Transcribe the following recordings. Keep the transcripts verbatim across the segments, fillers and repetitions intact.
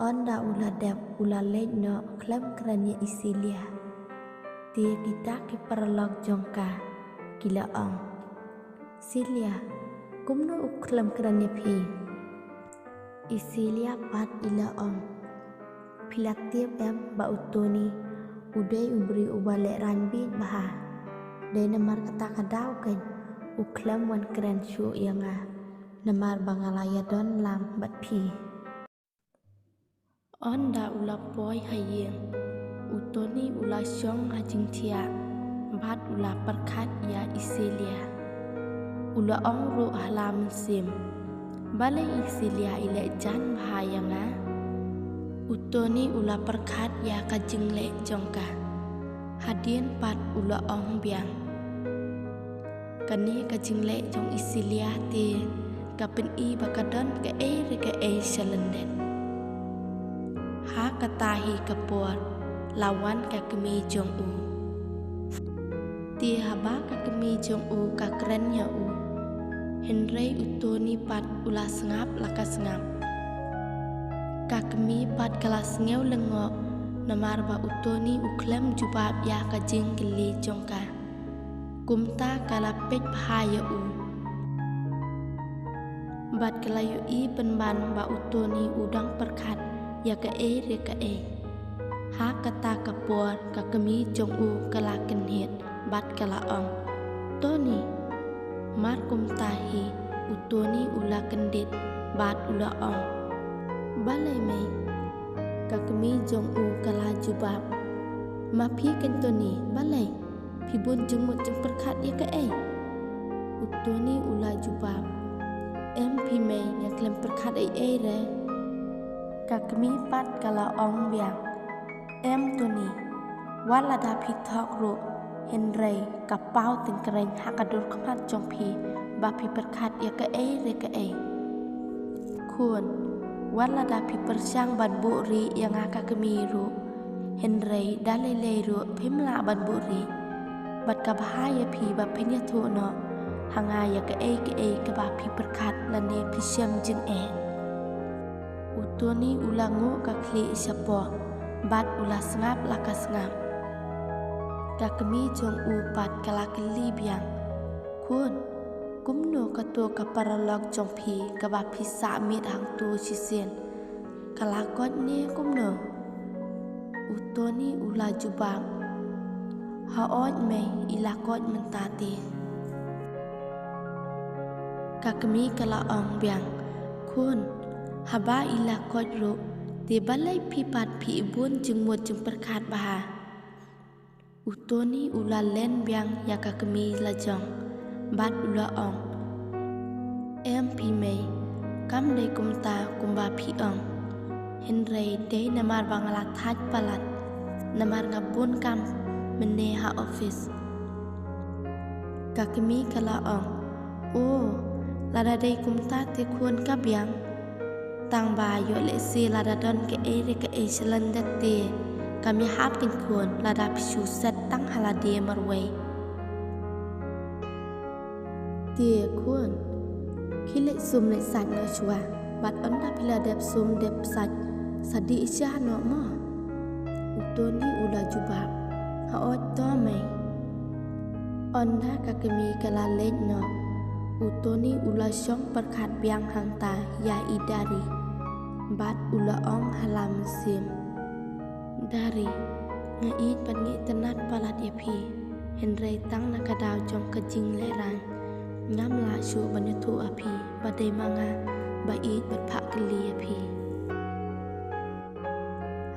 Ynda u la dep u la leit noh khlem kren ïa i Celia. Te kita ki paralok jong ka ki la ong, Celia, kumno u khlem kren ïa phi? I Celia pat i la ong, phi la tip em ba u Tony u dei u briew uba lehraiñ bieit bha. Dei namar kata ka daw keiñ u khlem wan kren shuh ïa nga, namar ba nga la ïadon lang bad phi. Ynda u la poi ha ïing, u Tony u la shong ha jingthiah bad u la pyrkhat ïa i Celia. U la ong ruh ha la mynsiem, balei i Celia i leh jan bha ïa nga? U Tony u la pyrkhat ïa ka jingleh jong ka. Hadien pat u la ong biang, kane ka jingleh jong i Celia te ka pyni ba ka don kaei re kaei sha lyndet. Ha kata hi ka por la wan ka kmie jong u. Te haba ka kmie jong u ka kren ïa u, hynrei u Tony pat u la sngap la ka sngap. Ka kmie pat ka la sngew lyngngoh namar ba u Tony u khlem jubab ïa ka jingkylli jong ka. Kumta ka la peit bha ïa u bad ka la ïohi pynban ba u Tony u dang pyrkhat ïa kaei re kaei. Ha kata ka por ka kmie jong u ka la kynhied bad ka la ong, Tony. Mar kumta hi u Tony u la kyndit bad u la ong, balei mei? Ka kmie jong u ka la jubab, ma phi keiñ Tony, balei? Phi bun jingmut jingpyrkhat ïa kaei? U Tony u la jubab, em phi mei, nga khlem pyrkhat ei ei re. Ka kmie pat ka la ong biang, em Tony, wat lada phi thok ruh, hynrei ka paw tyngkreiñ ha ka dur khmat jong phi ba phi pyrkhat ïa kaei re kaei. Khun, wat lada phi pyrshang ban buhrieh ïa nga ka kmie ruh, hynrei da lei lei ruh phim lah ban buhrieh. Bad ka bha ïa phi ba phin ïathuh noh ha nga ïa kaei kaei kaba phi pyrkhat lane phi shem jingeh. U Tony u la nguh ka khlieh shapoh bad u la sngap la ka sngap. Ka kmie jong u pat ka la kylli biang, khun, kumno kato ka paralok jong phi kaba phi sah miet hangto shisien, ka la koit ne kumno? U Tony u la jubab, haoid mei, i la koit mynta te. Ka kmie ka la ong biang, khun, haba i la koit ruh te balei phi pat phi i bun jingmut jingpyrkhat bha? U Tony u la len biang ïa ka kmie lajong bad u la ong, em phi mei, kam dei kumta kumba phi ong, hynrei dei namar ba nga la thait palat namar nga bun kam mynne ha office. Ka kmie ka la ong, o, lada dei kumta te khun ka biang. Tang ba ïoh lehse lada don kaei re kaei sha lyndet te kam ïahap keiñ khun, lada phi shu set tang ha lade marwei. Te khun, khie leit sum leit sait noh shuwa, bad ynda phi la dep sum dep sait sa dih sha noh mo. U Tony u la jubab, haoid to mei. Ynda ka kmie ka la leit noh, u Tony u la shong pyrkhat biang hangta ïa i Dari bad u la ong ha la mynsiem, Dari, nga ïeit bad nga itynnad palat ïa phi, hynrei tang na ka daw jong ka jinglehraiñ ngam lah shuh ban ïathuh ha phi ba dei ma nga ba ïeit bad phah kylli ïa phi.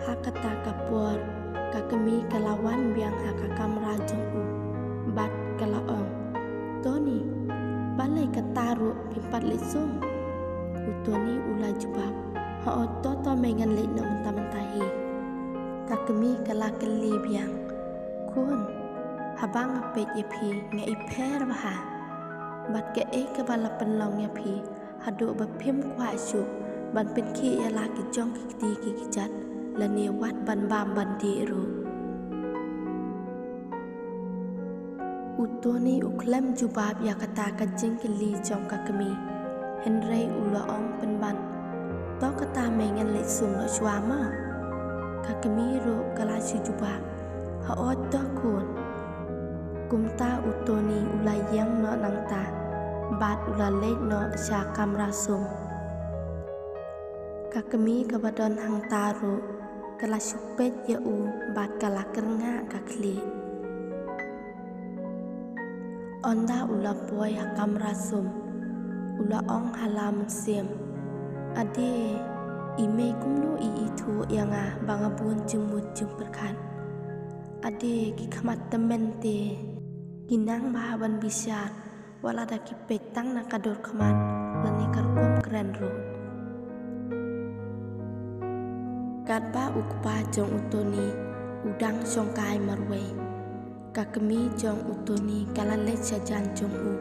Ha kata ka por ka kmie ka la wan biang ha ka kamra jong u bad ka la ong, Tony, balei kata ruh phim pat leit sum? U Tony u la jubab, haoid to to mei, ngan leit noh mynta mynta hi. Ka kmie ka la kylli biang, khun, haba nga peit ïa phi nga i pher bha, bad kaei kaba la pynlong ïa phi haduh ba phim kwah shuh ban pynkhih ïa la ki jong ki kti ki kjat lane wat ban bam ban dih ruh. U Tony u khlem jubab ïa kata ka jingkylli jong ka kmie, hynrei u la ong pynban, to ka Ta mei ngan leit sum noh shuwa mo? Ka kmie ruh ka la shu jubab, haoid to khun. Kumta u Tony u la ïeng noh nangta bad u la leit noh sha kamra sum. Ka kmie kaba don hangta ruh ka la shu peit ïa u bad ka la kyrngah ka khlieh. Ynda u la poi ha kamra sum, u la ong ha la mynsiem, ade, i mei kumno i ithuh ïa nga ba nga bun jingmut jingpyrkhat. Ade, ki khmat tymmen te ki nang bha ban bishar, wat lada ki peit tang na ka dur khmat lane ka rukom kren ruh. Katba u kpa jong u Tony u dang shongkai marwei, ka kmie jong u Tony ka la leit sha jan jong u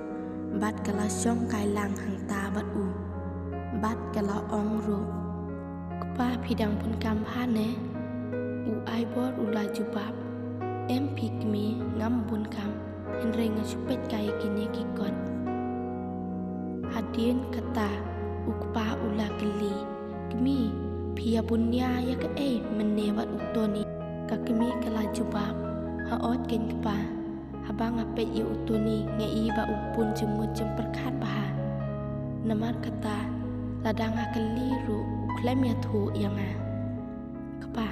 bad ka la shongkai lang hangta bad u bad ka la ong ruh, kpa, phi dang bun kam bha ne? U Aibor u la jubab, em phi kmie, ngam bun kam, hynrei nga shu peit kai ïa kine ki kot. Hadien kata u kpa u la kylli, kmie, phi ïa bun nia ïa kaei mynne bad u Tony? Ka kmie ka la jubab, haoid keiñ kpa, haba nga peit ïa u Tony nga i ba u bun jingmut jingpyrkhat bha. Namar kata lada nga kylli ruh u khlem ïathuh ïa nga. Kpa,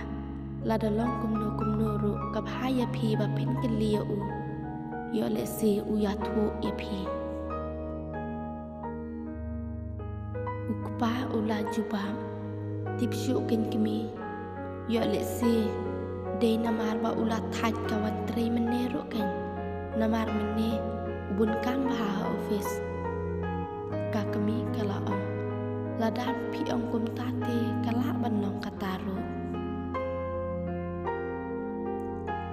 lada long kumno kumno ruh ka bha ïa phi ba phin kylli ïa u. Ïoh lehse u ïathuh ïa phi. U kpa u la jubab, tip shuh keiñ kmie. Ïoh lehse dei namar ba u la thait ka wan trei mynne ruh keiñ. Namar mynne u bun kam bha ha office. Ka kmie ka la ong, lada phi ong kumta te ka lah ban long kata ruh.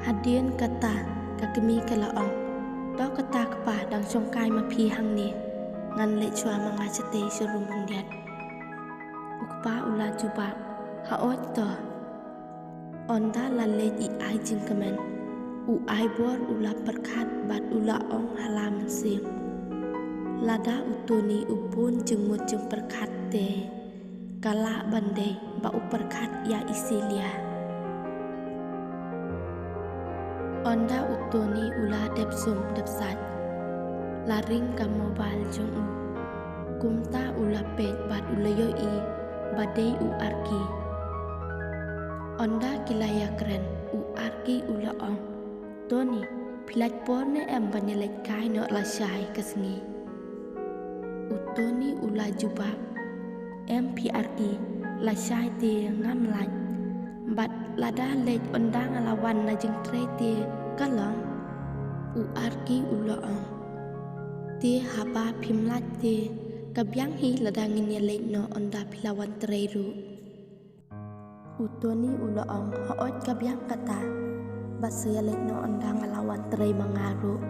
Hadien kata ka kmie ka la ong, to kata kpa, dang shongkai ma phi hangne, ngan leit shuwa ma nga shatei sha rum khyndiat. U kpa u la jubab, haoid to. Ynda la leit i ai jingkmen, u Aibor u la pyrkhat bad u la ong ha la mynsiem, lada u Tony u bun jingmut jingpyrkhat te ka lah ban dei ba u pyrkhat ïa i Celia. Ynda u Tony u la dep sum dep sait, la ring ka mobile jong u. Kumta u la peit bad u la ïohi ba dei u Arki. Ynda ki la ïakren, u Arki u la ong, Tony, phi lait por ne em ban ïaleit kai noh lashai ka sngi? U Tony u la jubab, em phi Arki, lashai te ngam lait. Bad lada leit ynda nga la wan na jingtrei te ka long? U Arki u la ong, te haba phim lait te ka biang hi lada ngin ïaleit noh ynda phi la wan trei ruh. U Tony u la ong, haoid ka biang kata, bad sa ïaleit noh ynda nga la wan trei ma nga ruh.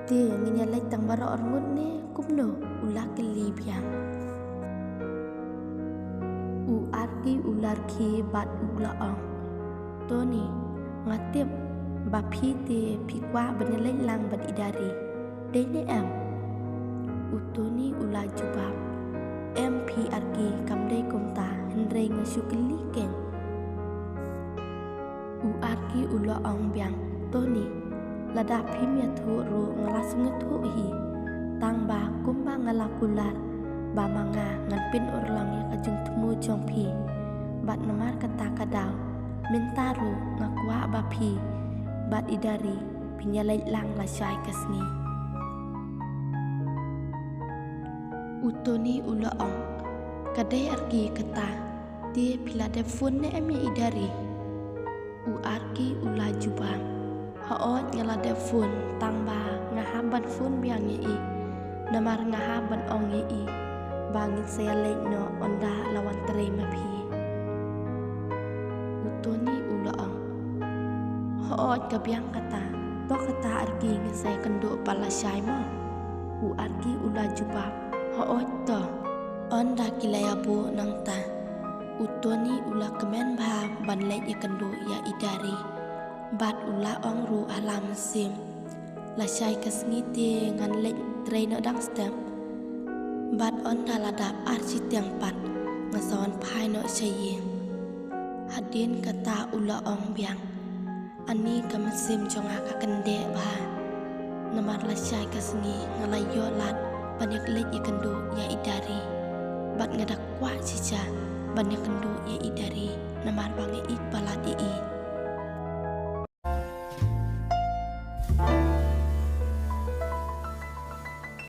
Te ngin ïaleit tang baroh arngut ne kumno? U la kylli biang. U Arki u la rkhie bad u la ong, Tony, nga tip ba phi te phi kwah ban ïaleit lang bad i Dari. Dei ne em? U Tony u la jubab, em phi Arki, kam dei kumta, hynrei nga shu kylli keiñ. U Arki u la ong biang, Tony, lada phim ïathuh ruh nga la sngewthuh hi. Tang ba kumba nga la kular ba ma nga ngan pynurlong ïa ka jingthmu jong phi. Bad namar kata ka daw mynta ruh nga kwah ba phi bad i Dari phin ïaleit lang lashai ka sngi. U Tony u la ong, ka dei Arki kata, te phi la dep phone ne em ïa i Dari? U Arki u la jubab, haoid nga la dep phone, tang ba nga hap ban phone biang ïa i. Namar nga hap ban ong ïa i ba ngin sa ïaleit noh ynda la wan trei ma phi. U Tony u la ong, haoid ka biang kata, to kata Arki, ngin sa ïakynduh pat lashai mo? U Arki u la jubab, haoid to. Ynda ki la ïabuh nangta, u Tony u la kmen bha ban leit ïakynduh ïa i Dari. Bad u la ong ruh ha la mynsiem, lashai ka sngi te ngan leit trei noh dang step. Bad ynda la dap ar shiteng pat nga sa Wan phai noh sha ïing. Hadien kata u la ong biang, ani ka mynsiem jong nga ka kyndeh bha. Namar lashai ka sngi nga la ïoh lad ban ïa leit ïakynduh ïa i Dari. Bad nga da kwah shisha ban ïakynduh ïa i Dari namar ba nga ïeit